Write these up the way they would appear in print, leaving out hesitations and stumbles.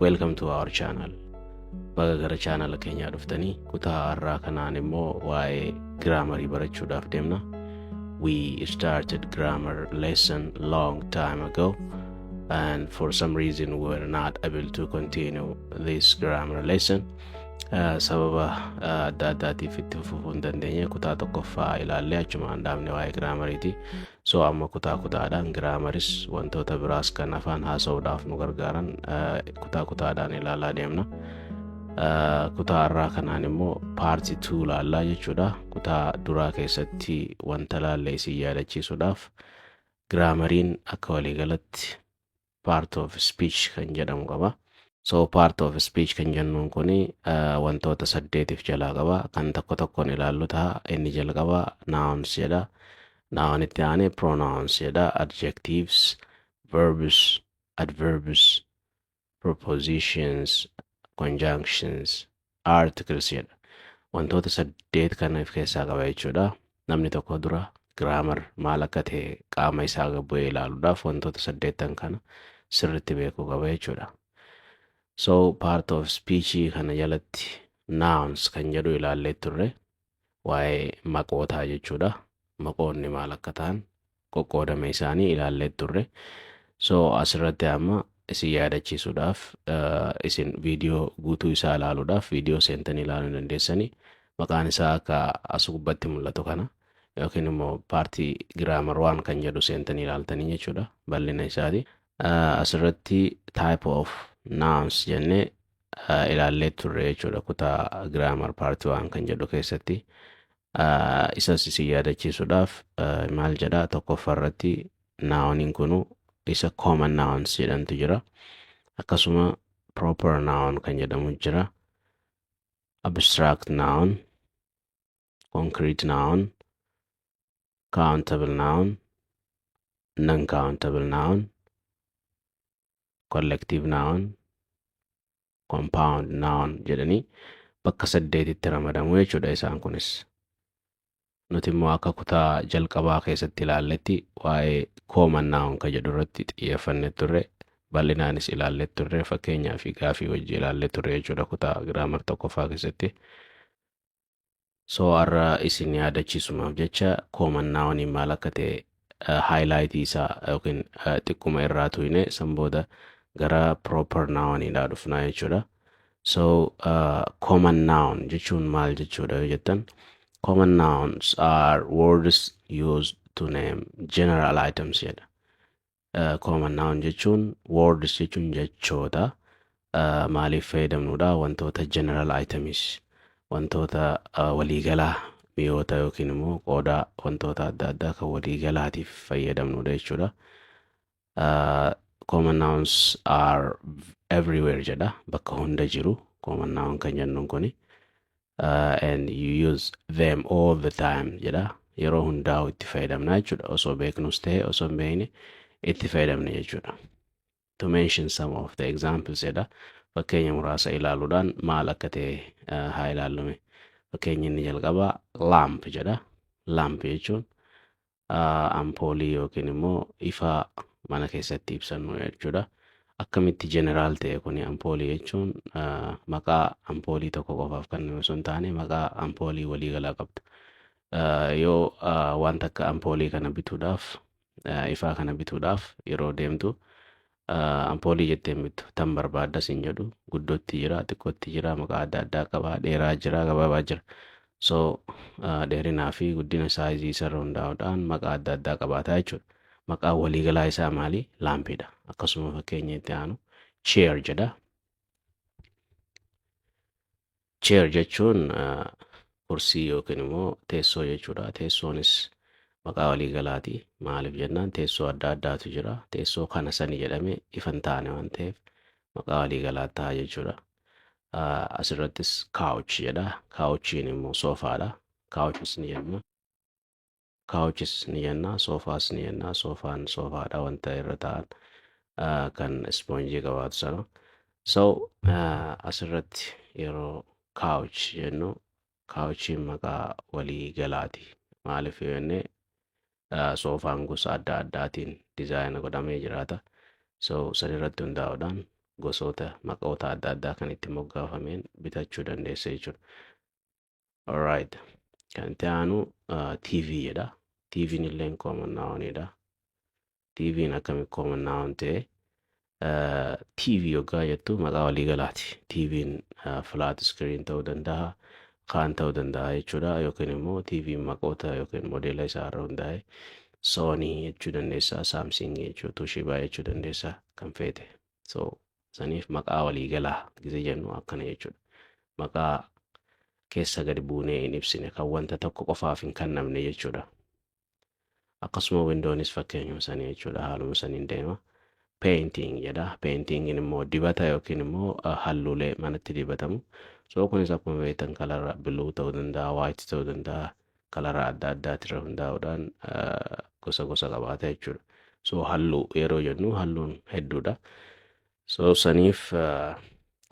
Welcome to our channel. Baga gara chaanala keenyaa dhuftanii. Kutaa har'aa kanaan immoo waa'ee grammarii barachuudhaaf deemna. We started grammar lesson long time ago, and for some reason we were not able to continue this grammar lesson. Sababa adda addaatiif itti fufuu hin dandeenye. Kutaa tokkoffaa ilaallee achumaan dhaabne waa'ee grammariiti. So amma kutaa kutaadhaan grammaris, wantoota biraas kan afaan haasa'uudhaaf nu gargaaran kutaa kutaadhaan ilaalaa deemna. Kutaa har'aa kanaan immoo part 2 ilaallaa jechuudha. Kutaa duraa keessatti wanta laallee isin yaadachiisuudhaaf, grammariin akka waliigalatti part of speech kan jedhamu qaba. So part of speech kan jennuun kuni wantoota saddeetiif jalaa qaba. Kan tokko tokkoon ilaallu ta'a. Inni jalqaba nouns jedha. Noun itti aanee pronouns jedha. Adjectives, verbs, adverbs, prepositions, conjunctions, articles jedha. Wantoota saddeet kana of keessaa qaba jechuudha. Namni tokko dura grammar maal akka ta'e qaama isaa gad bu'ee ilaaluudhaaf wantoota saddeettan kana sirriitti beekuu qaba jechuudha. So part of speech kana jalatti nouns kan jedhu ilaallee turre, waa'ee maqootaa jechuudha. Maqoonni maal akka ta'an, qoqqoodama isaanii ilaallee turre. So asirratti amma isin yaadachiisuudhaaf, isin viidiyoo guutuu isaa ilaaluudhaaf viidiyoo seentanii ilaaluu dandeessanii, maqaan isaa akka as gubbatti mul'atu kana yookiin immoo part grammar waan kan jedhu seentanii ilaaltanii jechuudha bal'ina isaati. Asirratti type of nouns jennee ilaallee turre jechuudha kutaa grammar part waan kan jedhu keessatti. Isas isin yaadachiisuudhaaf maal jedha? Tokkoffaa irratti nouniin kunu isa common nouns jedhamtu jira. Akkasuma proper noun kan jedhamu jira. Abstract noun, concrete noun, countable noun, non-countable noun, collective noun, compound noun jedhanii bakka saddeetitti ramadamu jechuudha isaan kunis. Nuti immoo akka kutaa jalqabaa keessatti ilaalletti waa'ee common noun kan jedhu irratti xiyyeeffannee turre, bal'inaanis ilaallee turre, fakkeenyaa fi gaafii wajji ilaallee turre jechuudha kutaa grammar tokkoffaa keessatti. So har'a isin yaadachiisumaaf jecha common nouniin maal akka ta'e highlightii isaa yookiin xiqquma irraa tuyne, san booda gara proper nouniidhaa dhufnaa jechuudha. So common noun jechuun maal jechuudha yoo jettan, common nouns are words used to name general items jedha. Common noun jechuun, words jechuun jechoota maaliif fayyadamnudha? Wantoota general items, wantoota waliigalaa, mi'oota yookiin immoo qoodaa wantoota adda addaa kan waliigalaatiif fayyadamnudha jechuudha. Common nouns are everywhere jedha, bakka hunda jiru common noun kan jennuun kuni. And you use them all the time jedha, yeroo hundaa'u itti fayyadamna jechuudha, osoo beeknus ta'e osoo hin beekne itti fayyadamna jechuudha. To mention some of the examples jedha, fakkeenya muraasa ilaaluudhaan maal akka ta'e haa ilaallume. Fakkeenyi inni jalqabaa lamp jedha. Lamp jechuun ampoolii yookiin immoo ifa mana keessatti ibsannu jechuudha. Akkamitti general ta'e kuni? Ampoolii jechuun maqaa ampoolii tokko qofaaf kan osoo hin taane maqaa ampoolii waliigalaa qabdu. Yoo wanta akka ampoolii kana bituudhaaf, ifaa kana bituudhaaf yeroo deemtu, ampoolii jettee hin bittu. Tan barbaaddas hin jedhu, guddootti jira, xiqqootti jira, maqaa adda addaa qaba, dheeraa jira, gabaabaa jira. So dheerinaa fi guddina sizeii isarra hundaa'uudhaan maqaa adda addaa qabaata jechuudha. Maqaan waliigalaa isaa maali? Lampiidha. Akkasuma fakkeenya itti aanu chair jedha. Chair jechuun kursii yookiin immoo teessoo jechuudha. Teessoonis maqaa waliigalaati. Maaliif jennaan, teessoo adda addaatu jira. Teessoo kana sani jedhamee ifa hin taane waan ta'eef maqaa waliigalaa ta'a jechuudha. Asirrattis couch jedha. Couchiin immoo soofaadha. Couchis ni jenna. Couchis ni jenna. Soofaas ni jenna. Soofaan soofaadha, wanta irra taa'an kan ispoonjii qabaatu sana. So asirratti yeroo couch jennu, couchiin maqaa waliigalaati. Maaliif yoo jenne, soofaan gosa adda addaatiin design godhamee jiraata. So san irratti hundaa'uudhaan Gosoota maqoota adda addaa kan itti moggaafameen bitachuu dandeessa jechuudha. Alright. Kan itti aanu TV jedha. TV'n illee common nounidha. TV'n akkami common noun ta'e? TV yoggaa jettu maqaa waliigalaati. TV'n flat screen ta'uu danda'a, kaan ta'uu danda'a jechuudha. Yookiin immoo TV'n maqoota yookiin modeela isaa irra hundaa'e Sony jechuu dandeessa, Samsung jechuu, Toshiba jechuu dandeessa, kan feete. So saniif maqaa waliigalaa gisee jennu akkana jechuudha. Maqaa keessa gadi buunee hin ibsine, kan wanta tokko qofaaf hin kennamne jechuudha. Akkasuma windownis fakkeenyuma sanii jechuudha, haaluma saniin deema. Painting jedha. Paintingin immoo dibata yookiin immoo halluulee manatti dibatamu. So kunis akkuma beektan colora blue ta'uu danda'a, white ta'uu danda'a, colora adda addaatirra hundaa'uudhaan gosa gosa qabaata jechuudha. So halluu yeroo jennu halluun hedduudha. So saniif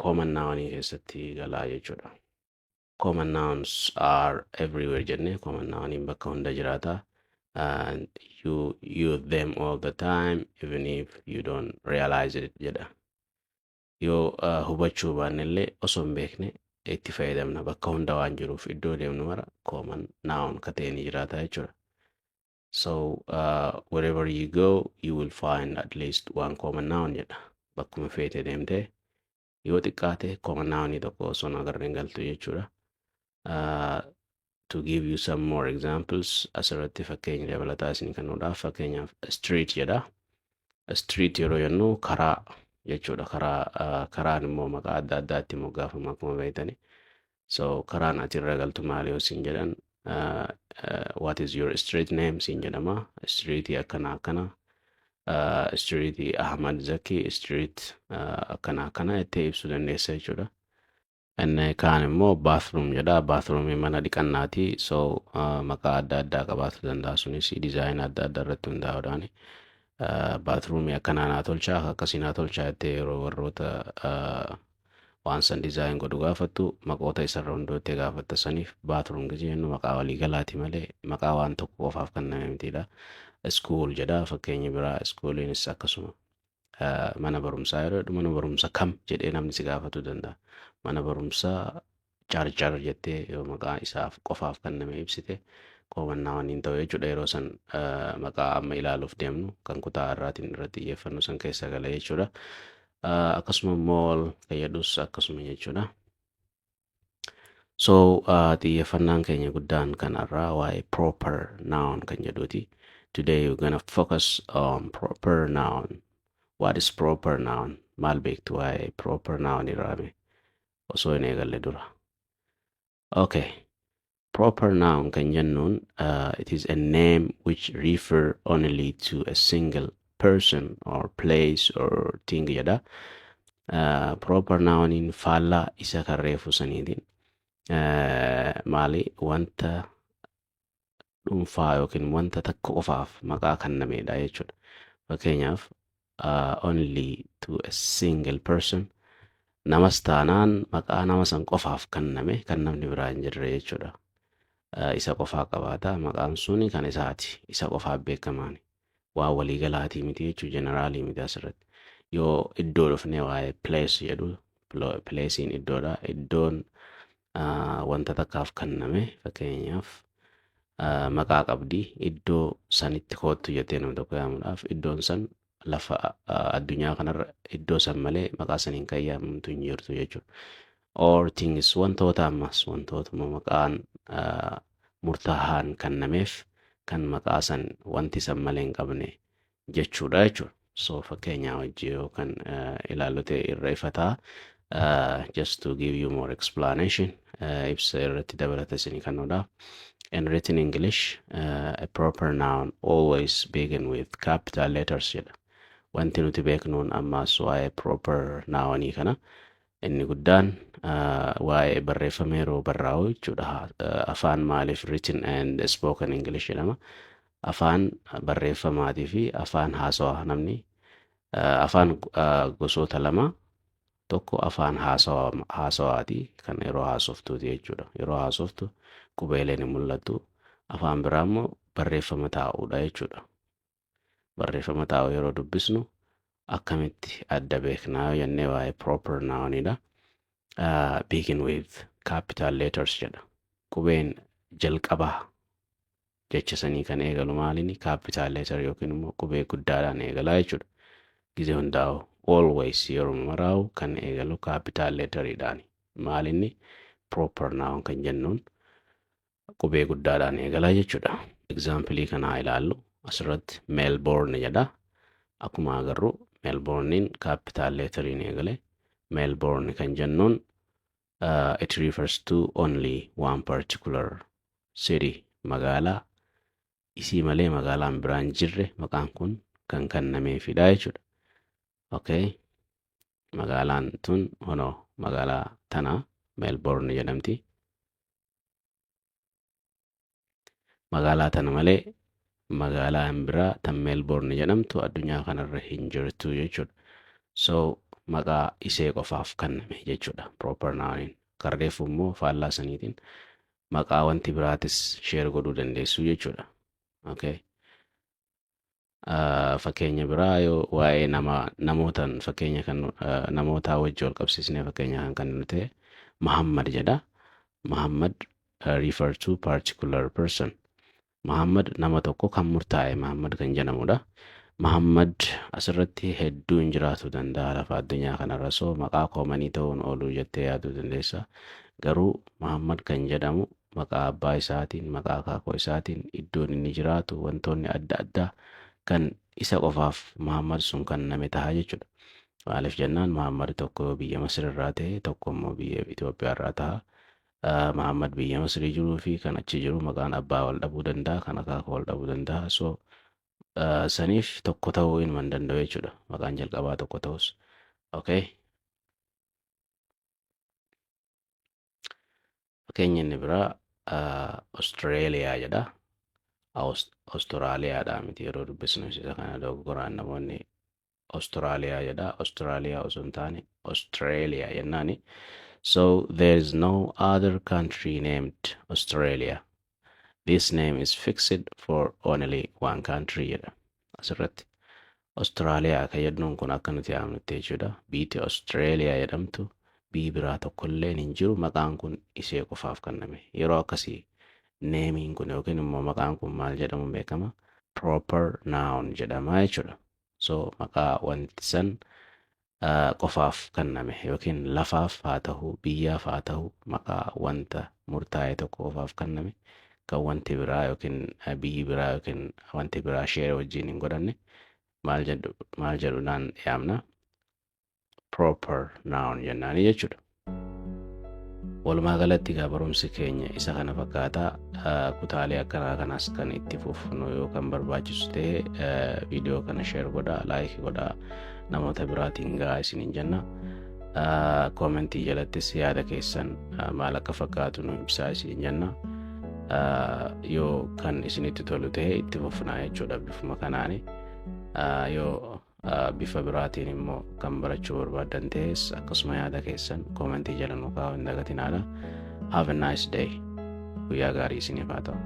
common nounii keessatti galaa jechuudha. Common nouns are everywhere jenne, common nouniin bakka hunda jiraata. And you use them all the time even if you don't realize it jedha. Yoo hubachuu baannellee, osoo hin beekne itti fayyadamna, bakka hunda waan jiruuf iddoo deemnu mara common noun ka ta'e ni jiraata jechuudha. So wherever you go, you will find at least one common noun jedha. Bakkuma feete deemtee yoo xiqqaate common nounii tokko osoo hin agarre hin galtu jechuudha. To give you some more examples, asirratti fakkeenya dabalataa isin kennuudhaaf, fakkeenyaaf street jedha. Street yeroo jennu karaa jechuudha. Karaa karaan immoo maqaa adda addaatti moggaafama akkuma beektani. So karaan ati irra galtu maali yoo siin jedhan, "What is your street name?" siin jedhama. Streetii akkana akkana. Streetii Ahmad Zaki street, akkana akkana jettee ibsuu dandeessa jechuudha. Inni kaan immoo bathroom jedha. Bathroomii mana dhiqannaati. So maqaa adda addaa qabaachuu danda'a, sunis designa adda addaa irratti hundaa'uudhaan. Bathroomii akkanaa naa tolchaa, akkasii naa tolchaa jettee yeroo warroota waan san design godhu gaafattu, maqoota isarra hundoottee gaafatta. Saniif bathroom gisee jennu maqaa waliigalaati malee maqaa waan tokko qofaaf kenname mitiidha. School jedha fakkeenyi biraa. Schooliinis akkasuma. Mana barumsaa yeroo jedhu, mana barumsa kam jedhee namni si gaafatuu danda'a. Mana barumsaa Carcar jettee yoo maqaa isaaf qofaaf kenname ibsite, common nouniin ta'u jechuudha. Yeroo san maqaa amma ilaaluuf deemnu kan kutaa irraatiin irratti xiyyeeffannu san keessa gala jechuudha. Akkasuma mall kan jedhus akkasuma jechuudha. So xiyyeeffannaan keenya guddaan kanarraa waa'ee proper noun kan jedhuti. Today we're gonna focus on proper noun. What is proper noun? Maal beektu waa'ee proper noun irraa osoo hin eegalle dura? Okay. Proper noun kan jennuun it is a name which refer only to a single person or place or thing jedha. Proper nouniin faallaa isa kan reefu saniitiin maali, wanta dhuunfaa yookiin wanta takka qofaaf maqaa kennamedha jechuudha. Fakkeenyaaf only to a single person, namas taanaan maqaa nama san qofaaf kenname, kan namni biraa hin jirre jechuudha. Isa qofaa qabaata, maqaan suni kan isaati, isa qofaaf beekamaani. Waan waliigalaatii miti jechuu, generalii miti asirratti. Yoo iddoo dhufnee waa'ee place jedhu, placeiin iddoodha. Iddoon wanta takkaaf kenname, fakkeenyaaf maqaa qabdi, iddoo sanitti koottu jettee nama tokko yaamuudhaaf, iddoon san lafa addunyaa kanarra iddoo san malee maqaa saniin kan yaamamtu hin jirtu jechuudha. Or things, wantoota, ammas wantootuma maqaan murtaa'aan kennameef, kan maqaa san wanti san malee hin qabne jechuudha. So fakkeenyaa wajji yoo kan ilaallu ta'e irra ifataa. Just to give you more explanation, ibsa irratti dabalata isinii kennuudhaaf. In written English, a proper noun always begin with capital letters jedha. Wanti nuti beeknuun ammaas waa'ee proper nounii kana inni guddaan waa'ee barreeffama yeroo barraa'u jechuudha. Afaan maaliif written and spoken English jedhama? Afaan barreeffamaatii fi afaan haasawaa, namni afaan gosoota lama. Tokko afaan haasawaati, kan yeroo haasoftuuti jechuudha. Yeroo haasoftu qubeeleen hin mul'atu. Afaan biraa immoo barreeffama taa'uudha jechuudha. Barreeffama taa'u yeroo dubbisnu Akkamitti adda beeknaa jennee waa'ee proper nounidha. Begin with capital letters jedha. Qubeen jalqabaa jecha sanii kan eegalu maaliini? Capital letter yookiin immoo qubee guddaadhaan eegalaa jechuudha. Gizee hundaa'u, always, yeroo maraa'u kan eegalu capital letteriidhaani. Maalinni proper noun kan jennuun qubee guddaadhaan eegalaa jechuudha. Example kanaa ilaallu. Asirratti Melbourne jedha. Akkuma agarru Melbournein capital letteriin eegale. Melbourne kan jennuun it refers to only one particular city, magaalaa isii malee magaalaan biraan jirre maqaan kun kan kennameefidha jechuudha. Okay. Magaalaan tun honoo magaalaa tana Melbourne jedhamti. Magaalaa tana malee magaalaan biraa tan Melbourne jedhamtu addunyaa kanarra hin jirtu jechuudha. So maqaa isee qofaaf kenname jechuudha proper nouniin. Karreeffu immoo faallaa saniitiin maqaa wanti biraatis share godhuu dandeessu jechuudha. Okay. Fakkeenya biraa yoo waa'ee nama namootaan fakkeenya kan namootaa wajji wal qabsiisnee fakkeenya kan kennu ta'e, Muhammad jedha. Muhammad refer to particular person. Muhammad nama tokko kan murtaa'e Muhammad kan jedhamudha. Muhammad asirratti hedduun jiraatu danda'a lafa addunyaa kanarra, so maqaa commonii ta'uun ooluu jettee yaaduu dandeessa. Garuu Muhammad kan jedhamu maqaa abbaa isaatiin, maqaa akaakuu isaatiin, iddoon inni jiraatu, wantoonni adda addaa kan isa qofaaf Muhammad sun kenname ta'a jechuudha. Maaliif jennaan, Muhammad tokko biyya Masir irraa ta'e, tokko immoo biyya Itoophiyaa irraa ta'a. Muhammad biyya Masrii jiruu fi kan achi jiru maqaan abbaa wal dhabuu danda'a, kan akaakuu wal dhabuu danda'a. So saniif tokko ta'uu inuma hin danda'u jechuudha. Maqaan jalqabaa tokko ta'us. Okay. Fakkeenya inni biraa Australia jedha. Austraaliyaadha miti yeroo dubbisnu, isa kana dogoggoraan namoonni Austraaliyaa jedha. Austraaliyaa osoo hin taane Australia jennaani. So there is no other country named Australia. This name is fixed for only one country jedha. Asirratti Austraaliyaa kan jedhuun kun akka nuti yaamnutti jechuudha. Biyyi Australia jedhamtu biyyi biraa tokkolleen hin jiru, maqaan kun isee qofaaf kenname. Yeroo akkasii nameiin kun yookiin immoo maqaan kun maal jedhamuun beekama? Proper noun jedhama jechuudha. So maqaa wanti san qofaaf kenname yookiin lafaaf haa ta'u, biyyaaf haa ta'u, maqaa wanta murtaa'e tokko qofaaf kenname kan wanti biraa yookiin biyyi biraa yookiin wanti biraa share wajjin hin godhanne maal jedhuudhaan yaamna? Proper noun jennaani jechuudha. Walumaa galatti egaa barumsi keenya isa kana fakkaataa. Kutaalee akkanaa kanaas kan itti fufnu yoo kan barbaachisu ta'e, viidiyoo kana share godhaa, like godhaa, namoota biraatiin gahaa isiniin jenna. Commentii jalattis yaada keessan maal akka fakkaatu nu ibsaa isiniin jenna. Yoo kan isinitti tolu ta'e itti fufnaa jechuudha bifuma kanaani. Yoo bifa biraatiin immoo kan barachuu barbaaddan ta'es, akkasuma yaada keessan commentii jala nu kaa'uu hin dagatinaadha. Have a nice day. Guyyaa gaarii isiniif haa ta'u.